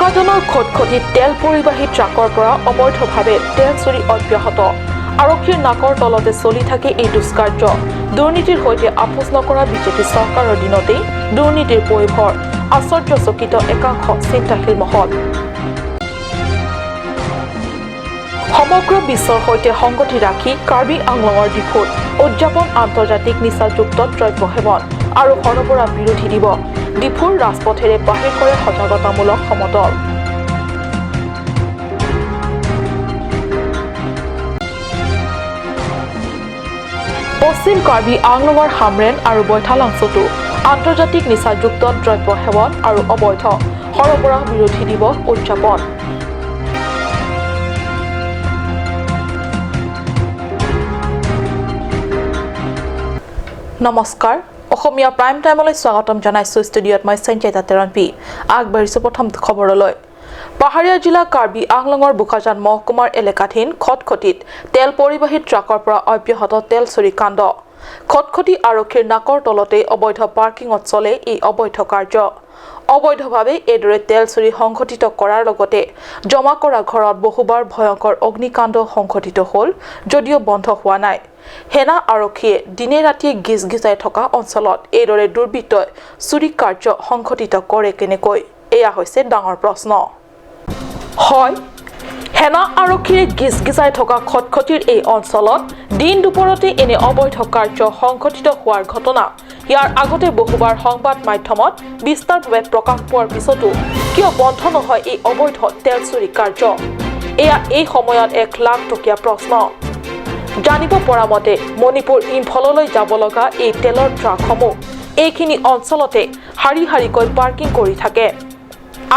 বোকাজানৰ খটখটিত তেল পৰিবাহী ট্ৰাকৰ পৰা অবৈধভাৱে তেল চুৰি অব্যাহত। আৰক্ষীৰ নাকৰ তলতে চলি থাকে এই দুষ্কাৰ্য। দুৰ্নীতিৰ সৈতে আপোচ নকৰা বিজেপি চৰকাৰৰ দিনতেই দুৰ্নীতিৰ পয়োভৰ, আশ্চৰ্যচকিত একাংশ চিন্তাশীল মহল। সমগ্ৰ বিশ্বৰ সৈতে সংগতি ৰাখি কাৰ্বি আংলঙৰ ডিফুত উদযাপন আন্তৰ্জাতিক নিচাযুক্ত দ্ৰব্য সেৱন আৰু সৰবৰাহ বিৰোধী দিৱস। ডিফুৰ ৰাজপথেৰে বাহিৰ কৰে সজাগতামূলক সমদল। পশ্চিম কাৰ্বি আংলঙৰ হামৰেন আৰু বৈঠালাংছতো আন্তৰ্জাতিক নিচাযুক্ত দ্ৰব্য সেৱন আৰু অবৈধ সৰবৰাহ বিৰোধী দিৱস উদযাপন। নমস্কাৰ, অসমীয়া প্ৰাইম টাইমলৈ স্বাগতম জনাইছোঁ। ষ্টুডিঅ'ত মই সঞ্জয়তা তেৰণ পি। আগবাঢ়িছোঁ প্ৰথম খবৰলৈ। পাহাৰীয়া জিলা কাৰ্বি আংলঙৰ বোকাজান মহকুমাৰ এলেকাধীন খটখটিত তেল পৰিবাহী ট্ৰাকৰ পৰা অব্যাহত তেল চুৰি কাণ্ড। খটখটি আৰক্ষীৰ নাকৰ তলতেই অবৈধ পাৰ্কিঙত চলে এই অবৈধ কাৰ্য। অবৈধভাৱে এইদৰে তেল চুৰি সংঘটিত কৰাৰ লগতে জমা কৰা ঘৰত বহুবাৰ ভয়ংকৰ অগ্নিকাণ্ড সংঘটিত হ'ল যদিও বন্ধ হোৱা নাই। সেনা আৰক্ষীয়ে দিনে ৰাতিয়ে গিজ গিজাই থকা অঞ্চলত এইদৰে দুৰ্বৃত্তই চুৰি কাৰ্য সংঘটিত কৰে কেনেকৈ, এয়া হৈছে ডাঙৰ প্ৰশ্ন। হয়, সেনা আৰক্ষীৰে গিজ গিজাই থকা খটখটিৰ এই অঞ্চলত দিন দুপৰতে এনে অবৈধ কাৰ্য সংঘটিত হোৱাৰ ঘটনা ইয়াৰ আগতে বহুবাৰ সংবাদ মাধ্যমত বিস্তাৰভাৱে প্ৰকাশ পোৱাৰ পিছতো কিয় বন্ধ নহয় এই অবৈধ তেল চুৰি কাৰ্য, এয়া এই সময়ত এক লাখ টকীয়া প্ৰশ্ন। জানিব পৰা মতে মণিপুৰ ইম্ফললৈ যাব লগা এই তেলৰ ট্ৰাকসমূহ এইখিনি অঞ্চলতে শাৰী শাৰীকৈ পাৰ্কিং কৰি থাকে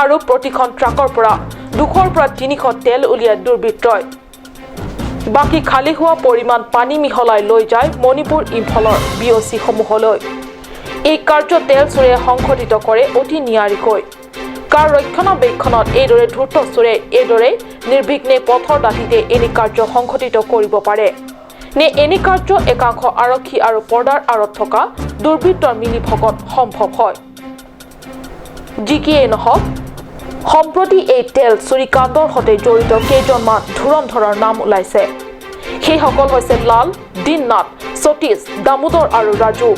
আৰু প্ৰতিখন ট্ৰাকৰ পৰা 200ৰ পৰা 300 তেল উলিয়াই দুৰ্বৃত্তই বাকী খালী হোৱা পৰিমাণ পানী মিহলাই লৈ যায় মণিপুৰ ইম্ফলৰ বি অ' চিসমূহলৈ। এই কাৰ্য তেল চোৰে সংঘটিত কৰে অতি নিয়াৰিকৈ। কাৰ ৰক্ষণাবেক্ষণত এইদৰে ধূৰ্ত চোৰে এইদৰে নিৰ্বিঘ্নে পথৰ দাঁতিতে এনে কাৰ্য সংঘটিত কৰিব পাৰে নে এনে কাৰ্য একাংশ আৰক্ষী আৰু পৰ্দাৰ আঁৰত থকা দুৰ্বৃত্তৰ মিলি ভকত সম্ভৱ হয়? যি কিয়েই নহওক, সম্প্ৰতি এই তেল চুৰিকাণ্ডৰ সৈতে জড়িত কেইজনমান ধুৰন্ধৰৰ নাম ওলাইছে। সেইসকল হৈছে লাল, দীননাথ, সতীশ, দামোদৰ আৰু ৰাজু।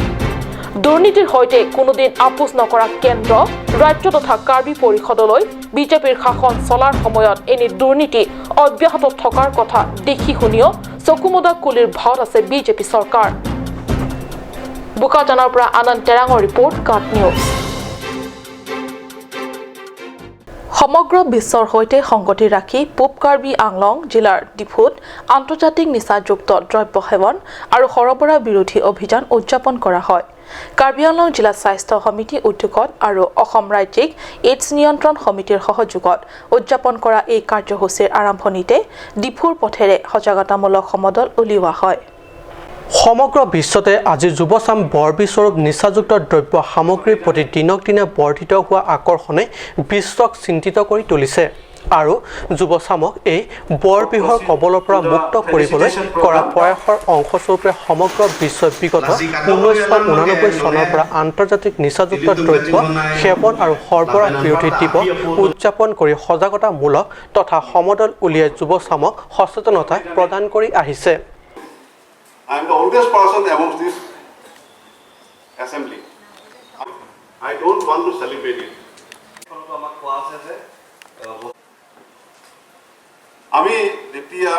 দুৰ্নীতিৰ সৈতে কোনোদিন আপোচ নকৰা কেন্দ্ৰ, ৰাজ্য তথা কাৰ্বি পৰিষদলৈ বিজেপিৰ শাসন চলাৰ সময়ত এনে দুৰ্নীতি অব্যাহত থকাৰ কথা দেখি শুনিও চকুমুদা কুলিৰ ভাওত আছে বিজেপি চৰকাৰ। বোকাজানৰ পৰা আনন্দ টেৰাঙৰ ৰিপৰ্ট, কাট নিউজ। সমগ্ৰ বিশ্বৰ সৈতে সংগতি ৰাখি পূব কাৰ্বি আংলং জিলাৰ ডিফুত আন্তৰ্জাতিক নিচাযুক্ত দ্ৰব্য সেৱন আৰু সৰবৰাহ বিৰোধী অভিযান উদযাপন কৰা হয়। কাৰ্বি আংলং জিলা স্বাস্থ্য সমিতিৰ উদ্যোগত আৰু অসম ৰাজ্যিক এইডছ নিয়ন্ত্ৰণ সমিতিৰ সহযোগত উদযাপন কৰা এই কাৰ্যসূচীৰ আৰম্ভণিতে ডিফুৰ পথেৰে সজাগতামূলক সমদল উলিওৱা হয়। সমগ্ৰ বিশ্বতে আজি যুৱচাম বৰবিস্বৰূপ নিচাযুক্ত দ্ৰব্য সামগ্ৰীৰ প্ৰতি দিনক দিনে বৰ্ধিত হোৱা আকৰ্ষণে বিশ্বক চিন্তিত কৰি তুলিছে আৰু যুৱচামক এই বৰবিহৰ কবলৰ পৰা মুক্ত কৰিবলৈ কৰা প্ৰয়াসৰ অংশস্বৰূপে সমগ্ৰ বিশ্বই বিগত 1989 চনৰ পৰা আন্তৰ্জাতিক নিচাযুক্ত দ্ৰব্য সেৱন আৰু সৰবৰাহ বিৰোধী দিৱস উদযাপন কৰি সজাগতামূলক তথা সমদল উলিয়াই যুৱচামক সচেতনতা প্ৰদান কৰি আহিছে। I am the oldest person amongst this assembly. I don't want to celebrate it. আমি যেতিয়া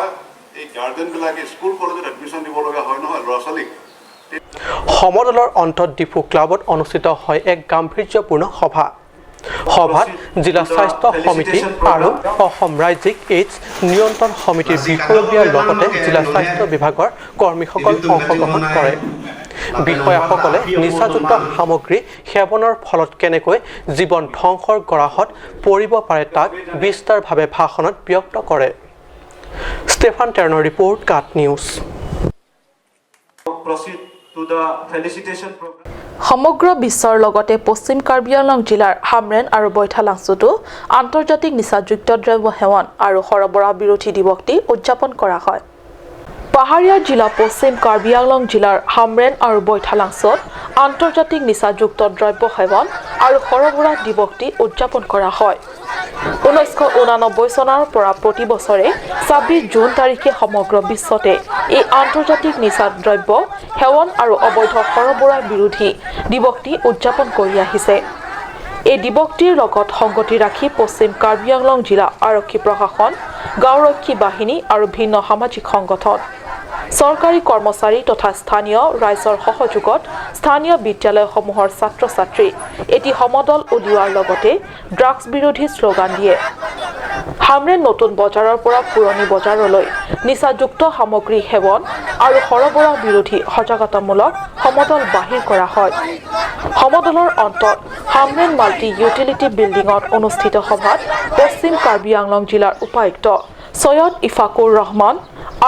এই গাৰ্জেনবিলাকে স্কুল কলেজত এডমিশ্যন দিব লগা হয় নহয় ল'ৰা ছোৱালীক। সমদলৰ অন্তত ডিফু ক্লাবত অনুষ্ঠিত হয় এক গাম্ভীৰ্যপূৰ্ণ সভা। সভাত জিলা স্বাস্থ্য সমিতি আৰু অসম ৰাজ্যিক এইডছ নিয়ন্ত্ৰণ সমিতিৰ বিষয়ববীয়াৰ লগতে জিলা স্বাস্থ্য বিভাগৰ কৰ্মীসকল অংশগ্ৰহণ কৰে। বিষয়াসকলে নিচাযুক্ত সামগ্ৰী সেৱনৰ ফলত কেনেকৈ জীৱন ধ্বংসৰ গৰাহত পৰিব পাৰে তাক বিস্তাৰভাৱে ভাষণত ব্যক্ত কৰে। ষ্টেফান টেৰণৰ ৰিপৰ্ট, কাট নিউজ। সমগ্ৰ বিশ্বৰ লগতে পশ্চিম কাৰ্বি আংলং জিলাৰ হামৰেন আৰু বৈঠালাংছুতো আন্তৰ্জাতিক নিচাযুক্ত দ্ৰব্য সেৱন আৰু সৰবৰাহ বিৰোধী দিৱসটি উদযাপন কৰা হয়। পাহাৰীয়া জিলা পশ্চিম কাৰ্বি আংলং জিলাৰ হামৰেন আৰু বৈঠালাংছত আন্তৰ্জাতিক নিচাযুক্ত দ্ৰব্য সেৱন আৰু সৰবৰাহ দিৱসটি উদযাপন কৰা হয়। 1989 চনৰ পৰা প্ৰতি বছৰে 26 জুন তাৰিখে সমগ্ৰ বিশ্বতে এই আন্তৰ্জাতিক নিচা দ্ৰব্য সেৱন আৰু অবৈধ সৰবৰাহ বিৰোধী দিৱসটি উদযাপন কৰি আহিছে। এই দিৱসটিৰ লগত সংগতি ৰাখি পশ্চিম কাৰ্বি আংলং জিলা আৰক্ষী প্ৰশাসন, গাঁওৰক্ষী বাহিনী আৰু ভিন্ন সামাজিক সংগঠন, চৰকাৰী কৰ্মচাৰী তথা স্থানীয় ৰাইজৰ সহযোগত স্থানীয় বিদ্যালয়সমূহৰ ছাত্ৰ ছাত্ৰী এটি সমদল উলিওৱাৰ লগতে ড্ৰাগছ বিৰোধী শ্লোগান দিয়ে। হামৰেন নতুন বজাৰৰ পৰা পুৰণি বজাৰলৈ নিচাযুক্ত সামগ্ৰী সেৱন আৰু সৰবৰাহ বিৰোধী সজাগতামূলক সমদল বাহিৰ কৰা হয়। সমদলৰ অন্তত হামৰেন মাল্টি ইউটিলিটি বিল্ডিঙত অনুষ্ঠিত সভাত পশ্চিম কাৰ্বি আংলং জিলাৰ উপায়ুক্ত চৈয়দ ইফাকুৰ ৰহমান,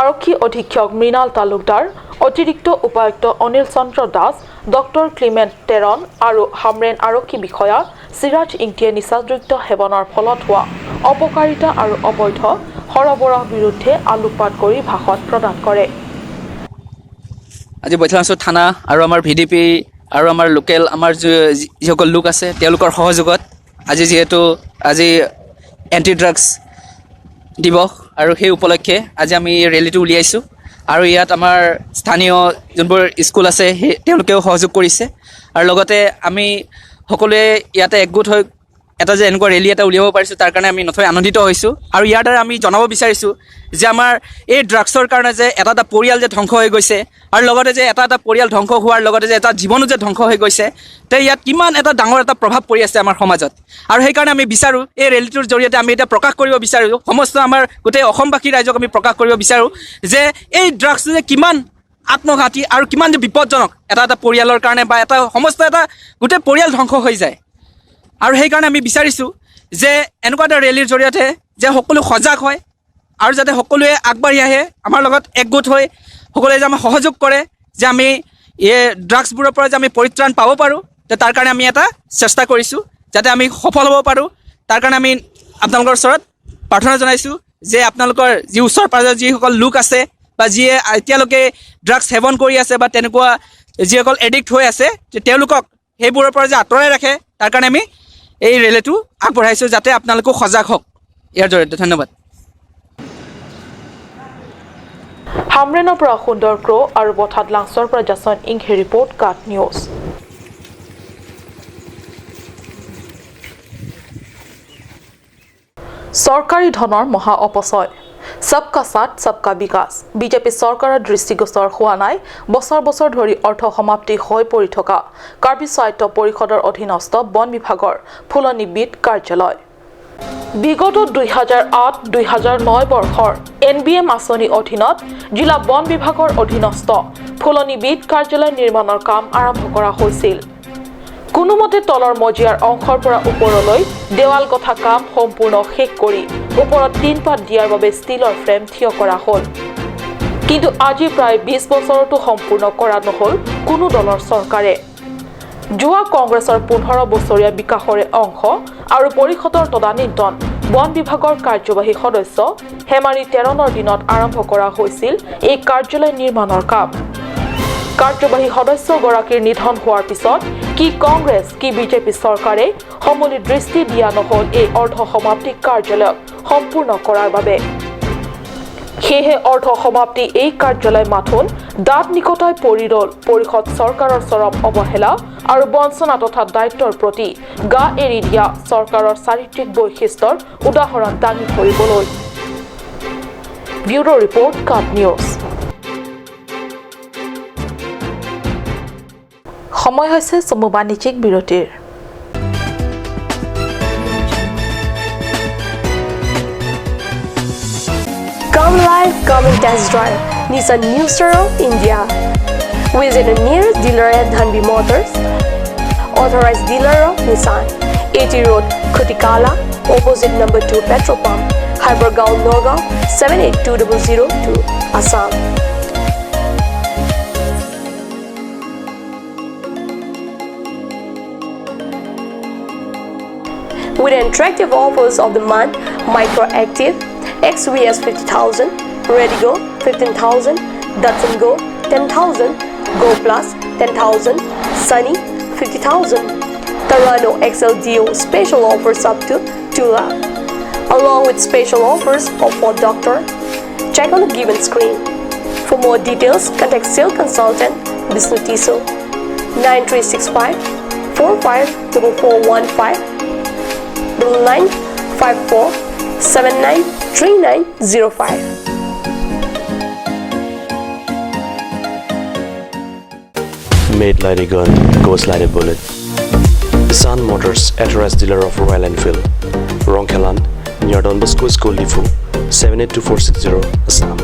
আৰক্ষী অধীক্ষক মৃণাল তালুকদাৰ, অতিৰিক্ত উপায়ুক্ত অনিল চন্দ্ৰ দাস, ডক্টৰ ক্লিমেণ্ট টেৰন আৰু হামৰেন আৰক্ষী বিষয়া চিৰাজ ইংটিয়ে নিচাযুক্ত সেৱনৰ ফলত হোৱা অপকাৰিতা আৰু অবৈধ সৰবৰাহ বিৰুদ্ধে আলোকপাত কৰি ভাষণ প্ৰদান কৰে। আজি বৈঠালাংছ থানা আৰু আমাৰ ভিডিপি আৰু আমাৰ লোকেল আমাৰ যিসকল লোক আছে তেওঁলোকৰ সহযোগত আজি যিহেতু আজি এণ্টি ড্ৰাগছ দিৱস আৰু সেই উপলক্ষে আজি আমি ৰেলীটো উলিয়াইছোঁ আৰু ইয়াত আমাৰ স্থানীয় যোনবোৰ স্কুল আছে সেই তেওঁলোকেও সহযোগ কৰিছে আৰু লগতে আমি সকলোৱে ইয়াতে একগোট হৈ এটা যে এনেকুৱা ৰেলী এটা উলিয়াব পাৰিছোঁ তাৰ কাৰণে আমি নথৈ আনন্দিত হৈছোঁ। আৰু ইয়াৰ দ্বাৰা আমি জনাব বিচাৰিছোঁ যে আমাৰ এই ড্ৰাগছৰ কাৰণে যে এটা এটা পৰিয়াল যে ধ্বংস হৈ গৈছে আৰু লগতে যে এটা এটা পৰিয়াল ধ্বংস হোৱাৰ লগতে যে এটা জীৱনো যে ধ্বংস হৈ গৈছে, তে ইয়াত কিমান এটা ডাঙৰ এটা প্ৰভাৱ পৰি আছে আমাৰ সমাজত। আৰু সেইকাৰণে আমি বিচাৰোঁ এই ৰেলীটোৰ জৰিয়তে আমি এতিয়া প্ৰকাশ কৰিব বিচাৰোঁ, সমস্ত আমাৰ গোটেই অসমবাসী ৰাইজক আমি প্ৰকাশ কৰিব বিচাৰোঁ যে এই ড্ৰাগছটো যে কিমান আত্মঘাতী আৰু কিমান যে বিপদজনক এটা এটা পৰিয়ালৰ কাৰণে বা এটা সমস্ত এটা গোটেই পৰিয়াল ধ্বংস হৈ যায়। আৰু সেইকাৰণে আমি বিচাৰিছোঁ যে এনেকুৱা এটা ৰেলীৰ জৰিয়তে যে সকলো সজাগ হয় আৰু যাতে সকলোৱে আগবাঢ়ি আহে, আমাৰ লগত একগোট হৈ সকলোৱে যে আমাক সহযোগ কৰে যে আমি এই ড্ৰাগছবোৰৰ পৰা যে আমি পৰিত্ৰাণ পাব পাৰোঁ, তাৰ কাৰণে আমি এটা চেষ্টা কৰিছোঁ যাতে আমি সফল হ'ব পাৰোঁ। তাৰ কাৰণে আমি আপোনালোকৰ ওচৰত প্ৰাৰ্থনা জনাইছোঁ যে আপোনালোকৰ যি ওচৰ পাঁজৰ যিসকল লোক আছে বা যিয়ে এতিয়ালৈকে ড্ৰাগছ সেৱন কৰি আছে বা তেনেকুৱা যিসকল এডিক্ট হৈ আছে, তেওঁলোকক সেইবোৰৰ পৰা যে আঁতৰাই ৰাখে তাৰ কাৰণে আমি এই ৰেলীটো আগবঢ়াইছোঁ যাতে আপোনালোকো সজাগ হওক ইয়াৰ জৰিয়তে। ধন্যবাদ। হামৰেনৰ পৰা সুন্দৰ ক্ৰ' আৰু বঠাত লাংছৰ পৰা জাছন ইংহে ৰিপৰ্ট, কাট নিউজ। চৰকাৰী ধনৰ মহা অপচয়, সবকা সাথ সবকা বিকাশ বিজেপি চৰকাৰৰ দৃষ্টিগোচৰ হোৱা নাই বছৰ বছৰ ধৰি অৰ্থ সমাপ্তি হৈ পৰি থকা কাৰ্বি স্বায়ত্ত পৰিষদৰ অধীনস্থ বন বিভাগৰ ফুলনি বিট কাৰ্যালয়। বিগত 2008-2009 বৰ্ষৰ NBM আঁচনিৰ অধীনত জিলা বন বিভাগৰ অধীনস্থ ফুলনি বিট কাৰ্যালয় নিৰ্মাণৰ কাম আৰম্ভ কৰা হৈছিল। কোনোমতে তলৰ মজিয়াৰ অংশৰ পৰা ওপৰলৈ দেৱাল গঠা কাম সম্পূৰ্ণ শেষ কৰি ওপৰত টিনপাত দিয়াৰ বাবে ষ্টীলৰ ফ্ৰেম থিয় কৰা হ'ল। কিন্তু আজি প্ৰায় 20 বছৰতো সম্পূৰ্ণ কৰা নহ'ল কোনো দলৰ চৰকাৰে। যোৱা কংগ্ৰেছৰ 15 বছৰীয়া বিকাশৰে অংশ আৰু পৰিষদৰ তদানীন্তন বন বিভাগৰ কাৰ্যবাহী সদস্য হেমাৰী টেৰণৰ দিনত আৰম্ভ কৰা হৈছিল এই কাৰ্যালয় নিৰ্মাণৰ কাম। কাৰ্যবাহী সদস্যগৰাকীৰ নিধন হোৱাৰ পিছত কি কংগ্ৰেছ কি বিজেপি চৰকাৰে সমূলি দৃষ্টি দিয়া নহ'ল এই অৰ্ধ সমাপ্তি কাৰ্যালয়ক সম্পূৰ্ণ কৰাৰ বাবে। সেয়েহে অৰ্ধ সমাপ্তি এই কাৰ্যালয় মাথোন দাঁত নিকটাই পৰি ৰ'ল পৰিষদ চৰকাৰৰ চৰম অৱহেলা আৰু বঞ্চনা তথা দায়িত্বৰ প্ৰতি গা এৰি দিয়া চৰকাৰৰ চাৰিত্ৰিক বৈশিষ্ট্যৰ উদাহৰণ দাঙি ধৰিবলৈ। ব্যুৰ' ৰিপৰ্ট, কাট নিউজ। সময় হৈছে চমু বাণিজ্যিক বিৰতিৰ। Come live, come and test drive Nissan New Star of India. Visit the nearest dealer at Dhanbi Motors, authorized dealer of Nissan, AT Road, Khutikala, opposite number 2 petrol pump, Hybergaon, Nagaon, 782002, Assam. With attractive offers of the month, Micro Active, XVS 50,000, Redigo 15,000, Datsun Go 10,000, Go Plus 10,000, Sunny 50,000, Tarano XLDO special offers up to 2 lakh. Along with special offers of for doctor, check on the given screen. For more details, contact sales consultant Bishnu Tiso 9365 454415 9954 793905. Made like a gun, goes like a bullet. Nissan Motors, authorized dealer of Royal Enfield, Rongkhelan, near Don Bosco School, Diphu, 782460, Assam.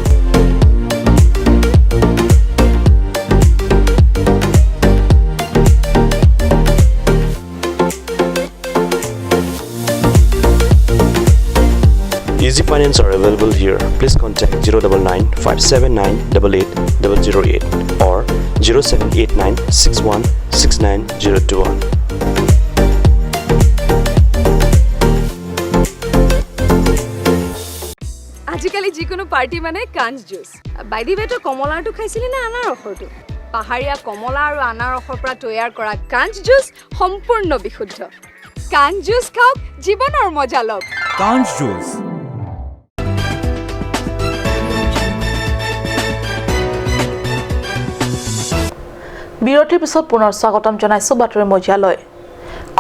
Easy finance are available here. Please contact 099 579 88008 or 0789 61 69021. আজিকালি যিকোনো party মানে কাঞ্চ juice. By the ৱে, তই কমলাৰটো খাইছিলি নে আনাৰসৰটো? পাহাৰীয়া কমলা আৰু আনাৰসৰ পৰা তৈয়াৰ কৰা কাঞ্চ জুচ সম্পূৰ্ণ বিশুদ্ধ। কাঞ্চ জুচ খাওক, জীৱনৰ মজা লওক। কাঞ্চ জুচ। বিৰতিৰ পিছত পুনৰ স্বাগতম জনাইছো বাতৰি মজিয়ালৈ।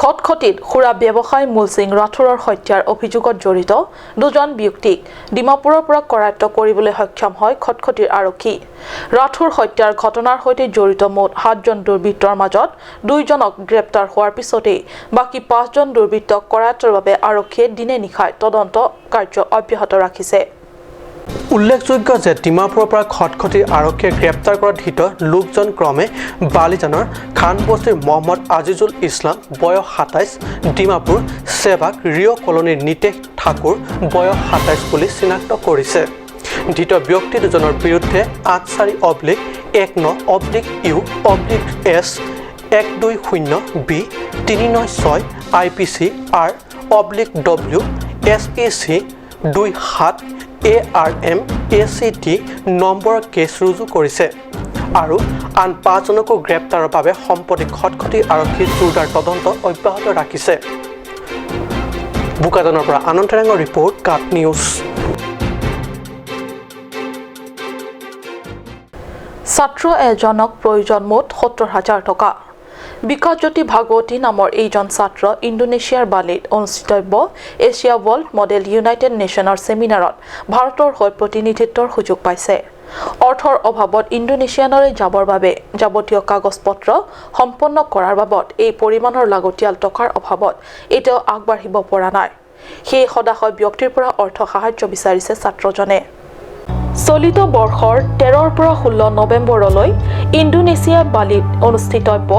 খটখটিত সুৰা ব্যৱসায়ী মূল সিং ৰাথোৰৰ হত্যাৰ অভিযোগত জড়িত দুজন ব্যক্তিক ডিমাপুৰৰ পৰা কৰায়ত্ব কৰিবলৈ সক্ষম হয় খটখটিৰ আৰক্ষী। ৰাথোৰ হত্যাৰ ঘটনাৰ সৈতে জড়িত মুঠ 7জন দুৰ্বৃত্তৰ মাজত 2জনক গ্ৰেপ্তাৰ হোৱাৰ পিছতেই বাকী 5জন দুৰ্বৃত্তক কৰায়ত্বৰ বাবে আৰক্ষীয়ে দিনে নিশাই তদন্ত কাৰ্য অব্যাহত ৰাখিছে। উল্লেখযোগ্য যে ডিমাপুৰৰ পৰা খটখটিৰ আৰক্ষীয়ে গ্ৰেপ্তাৰ কৰা ধৃত লোকজন ক্ৰমে বালিজানৰ খানবস্তিৰ মহম্মদ আজিজুল ইছলাম, বয়স 27, ডিমাপুৰ সেৱাক ৰিঅ' কলনীৰ নিতেশ ঠাকুৰ, বয়স 27 বুলি চিনাক্ত কৰিছে। ধৃত ব্যক্তি দুজনৰ বিৰুদ্ধে 84/19/U/S 120 B 396 I P C R oblique W S E C 27 A R M A C T নম্বৰৰ কেছ ৰুজু কৰিছে আৰু আন 5জনকো গ্ৰেপ্তাৰৰ বাবে সম্প্ৰতি খটখটি আৰক্ষী জোৰদাৰ তদন্ত অব্যাহত ৰাখিছে। বোকাজানৰ পৰা আনন্দ টেৰাঙৰ ৰিপৰ্ট, কাট নিউজ। ছাত্ৰ এজনক প্ৰয়োজন মুঠ 70,000 টকা। বিকাশজ্যোতি ভাগৱতী নামৰ এইজন ছাত্ৰ ইণ্ডোনেছিয়াৰ বালিত অনুষ্ঠিতব্য এছিয়া ৱৰ্ল্ড মডেল ইউনাইটেড নেশ্যনৰ ছেমিনাৰত ভাৰতৰ হৈ প্ৰতিনিধিত্বৰ সুযোগ পাইছে। অৰ্থৰ অভাৱত ইণ্ডোনেছিয়ানলৈ যাবৰ বাবে যাৱতীয় কাগজ পত্ৰ সম্পন্ন কৰাৰ বাবদ এই পৰিমাণৰ লাগতিয়াল টকাৰ অভাৱত এতিয়াও আগবাঢ়িব পৰা নাই। সেই সদাশয় ব্যক্তিৰ পৰা অৰ্থ সাহায্য বিচাৰিছে ছাত্ৰজনে। চলিত বৰ্ষৰ 13ৰ পৰা 16 নৱেম্বৰলৈ ইণ্ডোনেছিয়া বালিত অনুষ্ঠিতব্য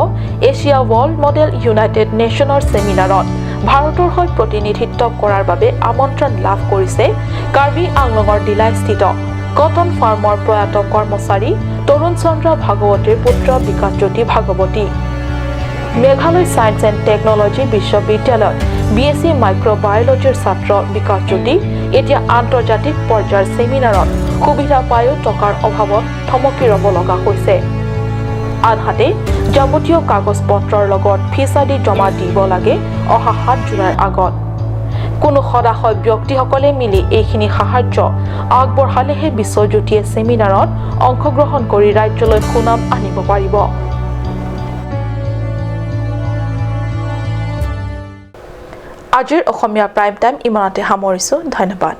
এছিয়া ৱৰ্ল্ড মডেল ইউনাইটেড নেশ্যনৰ ছেমিনাৰত ভাৰতৰ হৈ প্ৰতিনিধিত্ব কৰাৰ বাবে আমন্ত্ৰণ লাভ কৰিছে কাৰ্বি আংলঙৰ ডিলাইস্থিত কটন ফাৰ্মৰ প্ৰয়াত কৰ্মচাৰী তৰুণ চন্দ্ৰ ভাগৱতীৰ পুত্ৰ Bikasjyoti Bhagawati. Meghalaya science and technology বিশ্ববিদ্যালয়ত বি এছ চি মাইক্ৰ'বায়'লজিৰ ছাত্ৰ বিকাশজ্যোতি এতিয়া আন্তৰ্জাতিক পৰ্যায়ৰ ছেমিনাৰত সুবিধা পায়ো টকাৰ অভাৱত থমকি ৰ'ব লগা হৈছে। আনহাতে যাৱতীয় কাগজ পত্ৰৰ লগত ফিজ আদি জমা দিব লাগে অহা 7 জুলাইৰ আগত। কোনো সদাশয় ব্যক্তিসকলে মিলি এইখিনি সাহায্য আগবঢ়ালেহে বিশ্বজ্যোতিয়ে ছেমিনাৰত অংশগ্ৰহণ কৰি ৰাজ্যলৈ সুনাম আনিব পাৰিব। আজিৰ অসমীয়া প্ৰাইম টাইম ইমানতে সামৰিছোঁ। ধন্যবাদ।